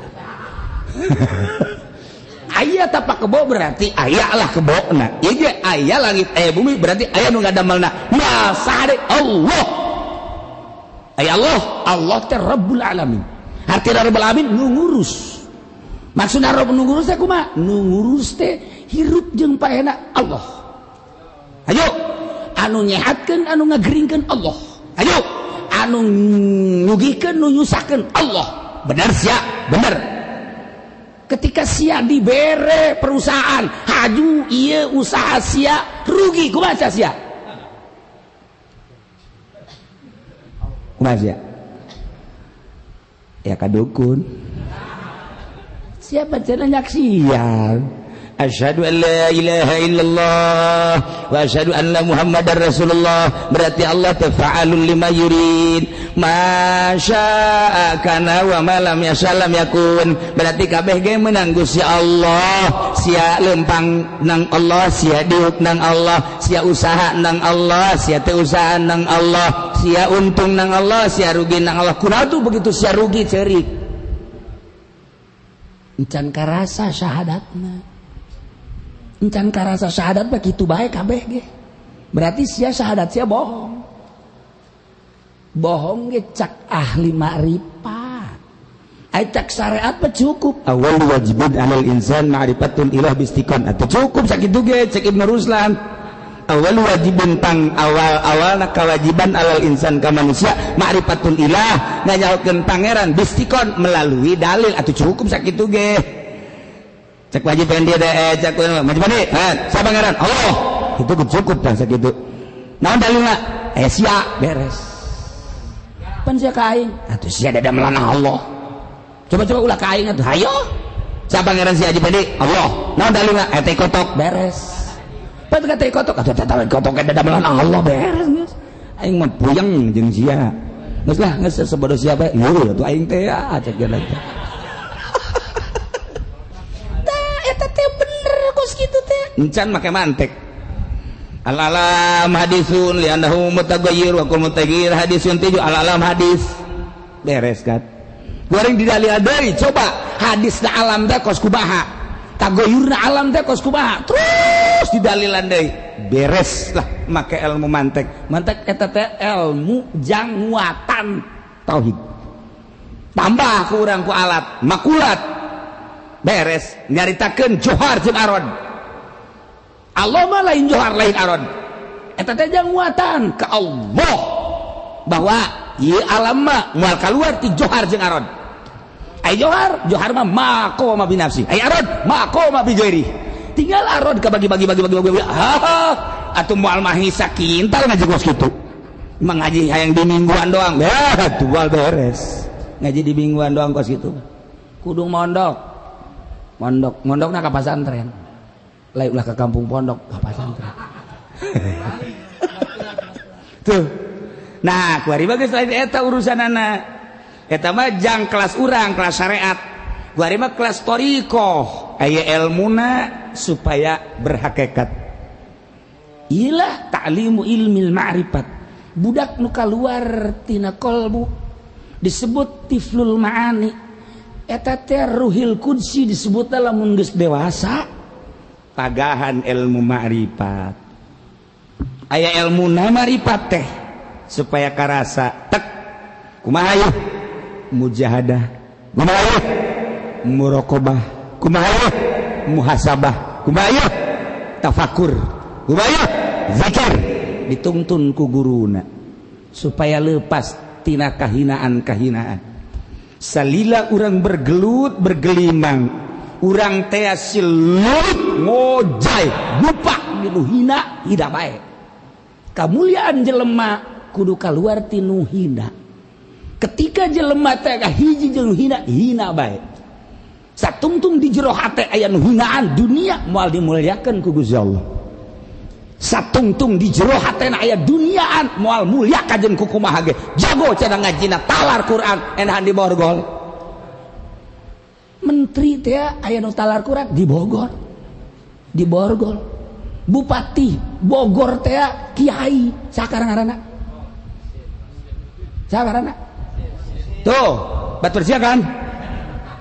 Aya tapak kebo berarti aya lah kebona. Ieu ge aya langit aya bumi berarti aya nu ngadamelna. Masa deui Allah. Ay Allah, Allah teh Rabbul Alamin. Artina Rabbul Alamin nu ngurus. Maksudna Rabb nu ngurus teh kumaha? Nu ngurus teh hirup jeung paena Allah. Ayo, anu nyehatkeun, anu ngageringkeun Allah. Ayo, anu nyugihkeun, nu nyusahkeun Allah. Bener sia, bener. Ketika sia dibere perusahaan, haju ieu usaha sia rugi kumaha sia? Kumaha sia? Ya kadukun. Siapa cenah nyaksian? Asyhadu an la ilaha illallah wa asyhadu anna muhammadar rasulullah. Berarti Allah tafa'alul lima yurid. Ma syaa kana wa ma lam yasha lam yakun. Berarti kabeh ge meunang Gusti Allah. Sia lempang nang Allah, sia diuk nang Allah, sia usaha nang Allah, sia teu usaha nang Allah, sia untung nang Allah, sia rugi nang Allah. Kunaon tuh begitu sia rugi ceurik. Encan karasa syahadatna. Encan karasa syahadat begitu baik kabeh ge. Berarti sia syahadat sia bohong. Bohong ge cak ahli ma'rifat. Ai cak syariat mah cukup. Awal wajibun alal insan ma'rifatul ilah bistiqon. Atau cukup sakitu ge cek Ibnu Ruslan. Awal wajibun tang awal-awalna kewajiban alal insan ka manusia ma'rifatul ilah nganyahokeun pangeran bistiqon melalui dalil atau cukup sakitu ge. Cek wajib dia deh, cek wajib mandi, siapa pangeran? Allah. Itu cukup dah sakitu. Naon dalilna? Sia beres. Pan sia ka aing? Atuh sia dadamelan Allah. Coba-coba ulah ka aing atuh. Hayo. Siapa pangeran sia Haji Pedi? Allah. Naon dalilna? Eta kotok beres. Pan ka teh kotok atuh eta kotok dadamelan Allah beres geus. Aing mah puyeng jeung sia. Geus lah geus sebodoh sia bae. Yeuh atuh aing teh ya cek geus. Encan make mantek. Al-alam hadisun li'annahu mutaghayyir wa kullu mutaghayyir hadisun tiju al-alam hadis. Beres kan. Goreng didalil deui coba hadisna alam teh kos kumaha. Taghayyurna alam teh kos kumaha. Terus didalilan deui. beres lah make ilmu mantek. Mantek eta teh ilmu jangwatan tauhid. Tambah ku urang ku alat makulat beres nyaritakeun johar jeung arod. Allah mah lain johar lain arod. Eta teh jangwatan ka Allah bahwa ieu alam mah moal kaluar ti johar jeung arod. Ai johar, johar mah maqoma bi nafsi. Ai arod maqoma bi ghairi. Tinggal arod ka bagi-bagi bagi bagi bagi. Ha, atuh moal mah sakintal ngaji kos kitu. Mengaji hayang di mingguan doang. Ya, tual beres. Ngaji di mingguan doang kos kitu. Kudu mondok. Mondok, mondokna ka pasantren. Lain ulah ka kampung pondok, ka pasantren. Tuh. Nah, kuari bagus lain eta urusanana. Eta mah jang kelas urang, kelas syariat. Kuari mah kelas thariqah. Aya elmuna supaya berhakikat. Ilah ta'limu ilmil ma'rifat. Budak nu kaluar tina kolbu disebut tiflul ma'ani. Eta teh ruhil qudsi disebut lamun geus dewasa pagahan ilmu ma'rifat. Aya ilmuna ma'rifat teh supaya karasa tek kumaha yeuh mujahadah, kumaha yeuh muraqabah, kumaha yeuh muhasabah, kumaha yeuh tafakur, kumaha yeuh zikir, dituntun ku guruna supaya lepas tina kahinaan-kahinaan. Salila urang bergelut bergelimang, urang teh silut ngojay lupa dinu hina hina bae. Kamuliaan jelema kudu kaluar tinu hina. Ketika jelema teh hiji jeung hina hina bae. Satungtung di jero hate aya nu hinaan dunia moal dimuliakeun ku Gusti Allah. Satungtung di jero hatena aya duniaan moal mulia kajen ku kumaha ge. Jago cenah ngajina talar Quran enahan di borgol. Menteri teh aya nu talar Quran di Bogor. Di borgol. Bupati Bogor teh kiai sakarang ngaranna. Sakarang. Tuh, batur sia kan?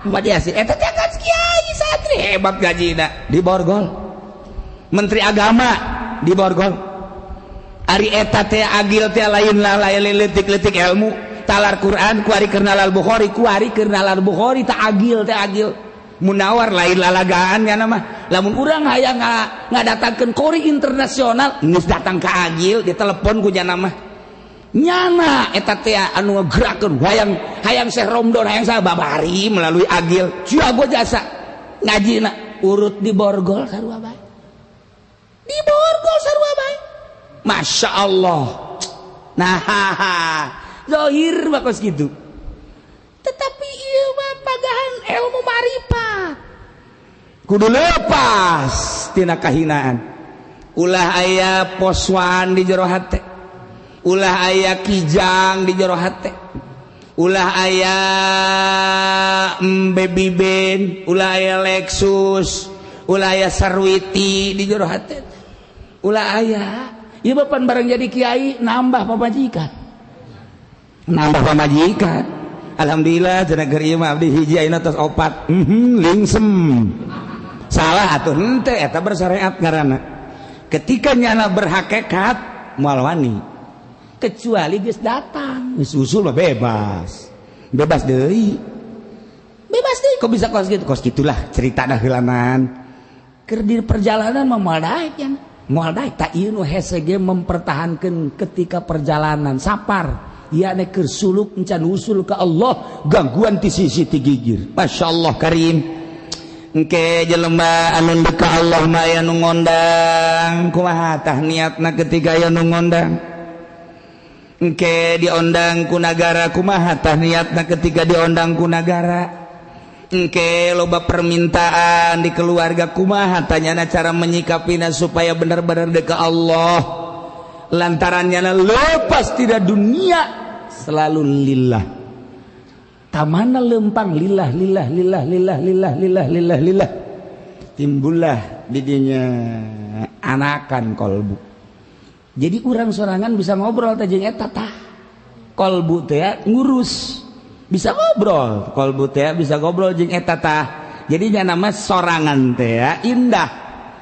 Bupati Yasin eta teh kan kiai santri hebat gajina di borgol. Menteri agama di borgol. Ari eta teh agil teh lain lah lain leutik-leutik ilmu talar Quran kuari keur nalal Bukhari kuari keur nalal Bukhari ta agil teh agil munawar lain lalagaan nya mah. Lamun urang hayang ngadatangkeun kori internasional geus datang ka agil ditelepon ku nyana mah. Nyana eta teh anu ngagerakeun hayang hayang Syekh Romdon hayang sababari melalui agil jago jasa ngajina urut di borgol sarua bae. Di borgol sarua bae. Masya Allah. Nah, zahir bakos gitu. Tetapi ieu mah pagahan ilmu marifat. Kudu lepas tina kahinaan. Ulah aya poswan di jero hate. Ulah aya kijang di jero hate. Ulah aya baby band, ulah aya Lexus, ulah aya Sarwiti di jero hate. Ulah aya. Ieu bapan barang jadi kiai nambah pamajikan. Nambah pamajikan. Alhamdulillah cenah keur ieu mah abdi hiji ayeuna tos opat. Lingsem. Salah atuh henteu eta bersyariat ngaranna. Ketika nyana berhakikat moal wani. Kecuali geus datang, geus usul mah bebas. Bebas deui. Bebas deui kok bisa kos kitu? Kos kitulah ceritana heulanan. Keur di perjalanan mah moal daek nya. Moal daek tak ieu nu hese ge mempertahankeun ketika perjalanan sapar. Ia nek keur suluk encan usul ka Allah gangguan ti sisi ti gigir. Masyaallah karim. Engke jelema anu ka Allah mah aya nu ngondang kumaha tah niatna ketika aya nu ngondang. Engke diondang ku nagara kumaha tah niatna ketika diondang ku nagara. Engke loba permintaan di keluarga kumaha tanyana cara menyikapina supaya benar-benar dekat Allah. Lantarannya lepas tidak dunia selalu lillah. Tamana lempang lillah lillah lillah lillah lillah lillah lillah lillah. Timbullah didinya anakan kolbu. Jadi urang sorangan bisa ngobrol teh jeung eta tah. Kolbu teh ngurus. Bisa ngobrol, kolbu teh bisa ngobrol jeung eta tah. Jadi nya nama sorangan teh indah.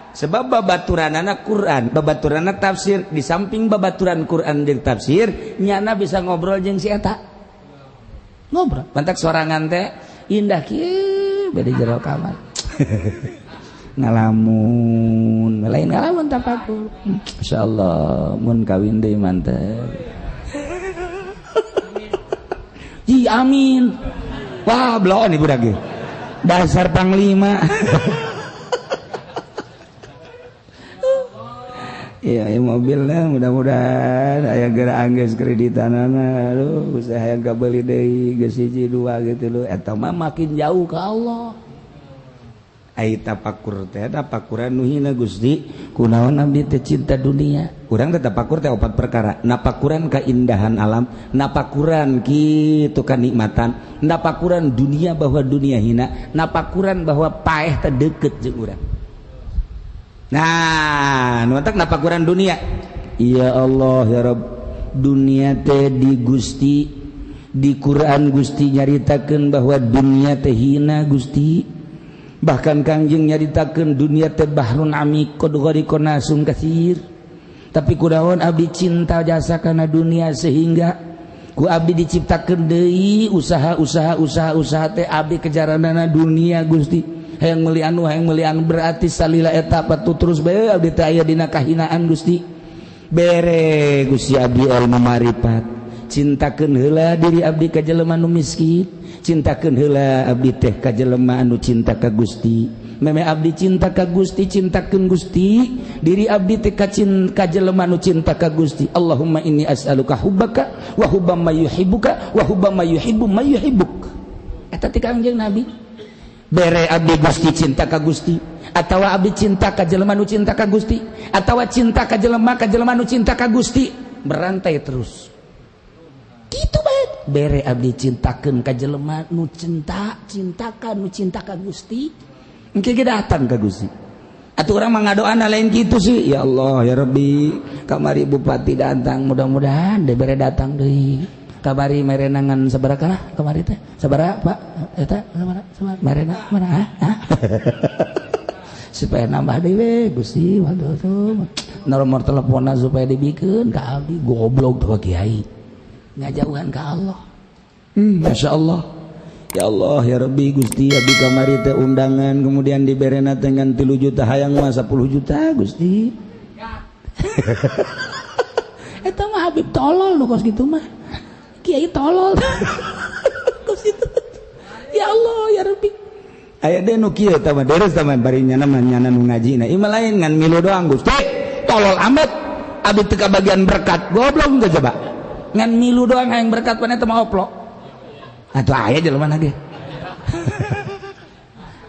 Sebab babaturanana Quran, babaturanana tafsir, di samping babaturan Quran jeung tafsir, nyana bisa ngobrol jeung si eta. Ngobrol. Pantak sorangan teh indah kieu bade jero kamar. Ngalamun, lain ngalamun tapakur. Insyaallah mun kawin deui mantep. Ji amin. Wah, bloon ibu dage. Dasar panglima. Iya, ya mobilnya mudah-mudahan aya geura anggeus kreditanana. Aduh, usaha hayang kabeuli deui geus hiji dua gitu lho. Eta mah makin jauh ka Allah. Ai tapakur teh tapakuran nu hina Gusti, kunaon abdi teh cinta dunia. Urang teh tapakur teh opat perkara. Napakuran keindahan alam, napakuran kitu kanikmatan, napakuran dunia bahwa dunia hina, napakuran bahwa paeh teh deukeut jeung urang. Nah, nu matak napakuran dunia. Ya Allah ya Rabb, dunia teh di Gusti, di Quran Gusti nyaritakeun bahwa dunia teh hina Gusti. Bahkan Kangjeng nyaritakeun dunia teh bahrun amik qad ghariqa nasun katsir. Tapi kunaon abdi cinta jasa kana dunia sehingga ku abdi diciptakeun deui usaha-usaha teh abdi kejaranana dunia Gusti. Hayang meuli anu, hayang meuli anu, berarti salila eta patu terus bae abdi teh aya dina kahinaan Gusti. Bere Gusti abdi ilmu marifat. Cintakeun heula diri abdi ka jelema nu miskin, cintakeun heula abdi teh ka jelema anu cinta ka Gusti. Meme abdi cinta ka Gusti, cintakeun Gusti, diri abdi teh ka jelema nu cinta ka Gusti. Allahumma inni as'aluka hubbaka wa hubba may yuhibbuka wa hubba may yuhibbu may yuhibbuk. Eta ti Kangjeng Nabi. Bere abdi Gusti cinta ka Gusti, atawa abdi cinta ka jelema nu cinta ka Gusti, atawa cinta ka jelema nu cinta ka Gusti, berantai terus. Kitu bae. Bere abdi cintakeun ka jelema nu cinta ka nu cinta ka Gusti, engke ge datang ka Gusti. Atuh urang mah ngadoana lain kitu sih. Ya Allah ya Rabbi, kamari bupati datang, mudah-mudahan dibere datang deui. Kabari merenangan sabaraha lah kamari teh? Sabaraha Pak? Eta sabaraha? Sabaraha merena mana? Hah? Supaya nambah deui we Gusti, waduh tuh. Nomor teleponna supaya dibikeun ka abdi, goblok tuh kiai. Ngajauhan ka Allah. Masyaallah. Ya Allah ya Rabbi Gusti, abdi kamari teh undangan kemudian diberena teh ngan 3 juta hayang mah 10 juta Gusti. Eta mah Habib tolol nu kos kitu mah. Kiai tolol. Kos itu. Ya Allah ya Rabbi. Aya deui nu kieu tah mah deres tah mah bari nyana mah nyana nu ngajina. Ieu mah lain ngan milu doang Gusti. Tolol amat. Abdi teu kabagian berkat. Goblok teh coba. Ngan milu doang hayang berkat pan eta mah oplo. Atuh aya jelema ge.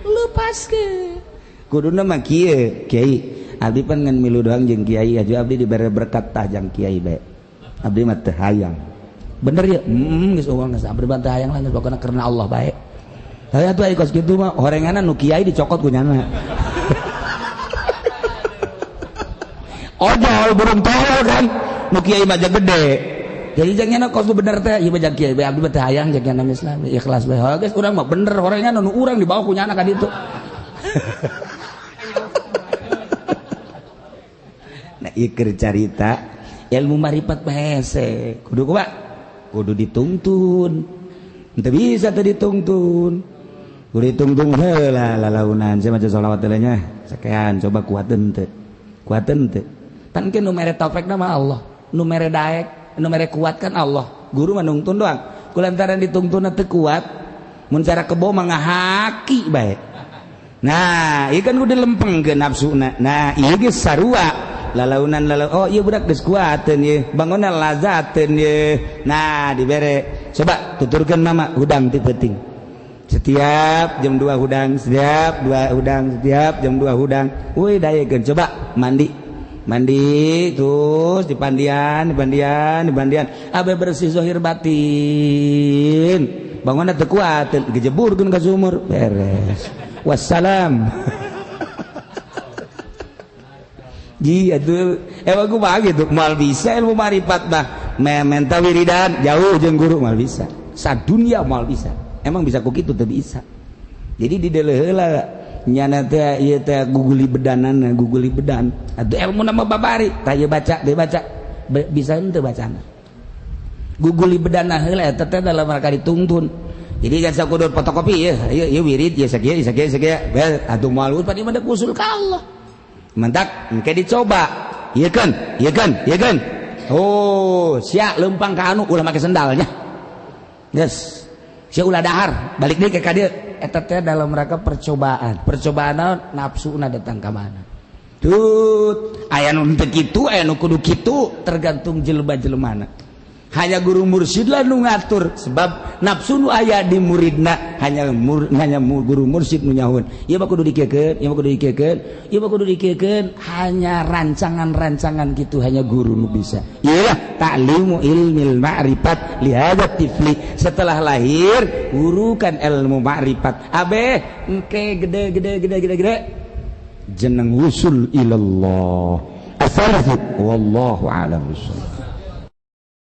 Lepaskeun. Kuduna mah kieu, kiai. Abdi pan ngan milu doang jeung kiai aja abdi dibere berkat tah jang kiai bae. Abdi mah teu hayang. Bener ya? Geus eueuh geus abdi mah teu hayang lah geus pokona karena Allah bae. Heuh atuh aya kos kitu mah horenganna nu kiai dicokot ku nyana. Ojol burung tolol kan. Nu kiai mah gede. Jadi jangan nyana kos bener teh, ieu mah jang kiai bae abdi mah teu hayang jang nyana Islam ikhlas bae. Heuh geus urang mah bener horengan nu urang dibawa ku nyana ka ditu. Nah ieu keur carita ilmu marifat mah hese. Kudu kumaha? Kudu ditungtun. Teu bisa teu ditungtun. Kudu ditungtung heula lalaunan. Saya maca sholawat heula nya. Sakean coba kuateun teu. Kuateun teu. Pan ke nu mere taufik mah Allah, nu mere daek, nu mere kuat kan Allah. Guru mah nungtun doang. Kulantaran ditungtunna teu kuat, mun cara kebo mah ngahaki bae. Nah, ieu kan kudu lempengkeun nafsuna. Nah, ieu geus sarua. Lalaunan lalau oh ieu budak geus kuateun ieu, bangunna lazateun ieu. Nah, dibere. Coba tuturkeun mama hudang ti peuting. Setiap jam 2 hudang, setiap 2 hudang, setiap jam 2 hudang. Euy daekeun coba mandi. Mandi terus dipandian, dipandian, dipandian. Abe bersih zahir batin. Bangunna teu kuateun, gejeburkeun ka sumur, beres. Wassalam. Ji atuh emang kumaha gitu, moal bisa ilmu marifat mah. Menta wiridan jauh jeung guru moal bisa. Sadunia moal bisa. Emang bisa ku kitu teu bisa. Jadi di deuleuh heula Nyana teh ieu teh guguli bedanana, guguli bedan. Atuh ilmu nama babari, tah ieu baca, deui baca. Bisa henteu bacana. Guguli bedana heula eta teh dalam rangka dituntun. Jadi kan sakudu fotokopi ieu, ieu ieu wirid ieu sakieu sakieu sakieu. Atuh moal pan ieu mah usul ka Allah. Mentak engke dicoba. Ieu kan, ieu kan, ieu kan. Oh, sia lempang ka anu ulah make sendalnya. Yes. Sia ulah dahar, balik deui ke ka dieu. Eta teh dalam rangka percobaan. Percobaan naon? Nafsuna datang ka mana. Tut, aya nu teu kitu, aya nu kudu kitu, tergantung jelema-jelemana. Hanya guru mursyid lah nu ngatur, sebab nafsu nu aya di muridna hanya guru mursyid nu nyahun. Ieu mah kudu dikiekeun, ieu mah kudu dikiekeun, ieu mah kudu dikiekeun, hanya rancangan-rancangan gitu hanya guru nu bisa. Iyalah ta'limu ilmil ma'rifat li hadza tifli. Setelah lahir gurukan ilmu ma'rifat. Abeh engke gede gede gede gede gede jeneng wusul ilallah. Asalafu wallahu a'lam bissawab.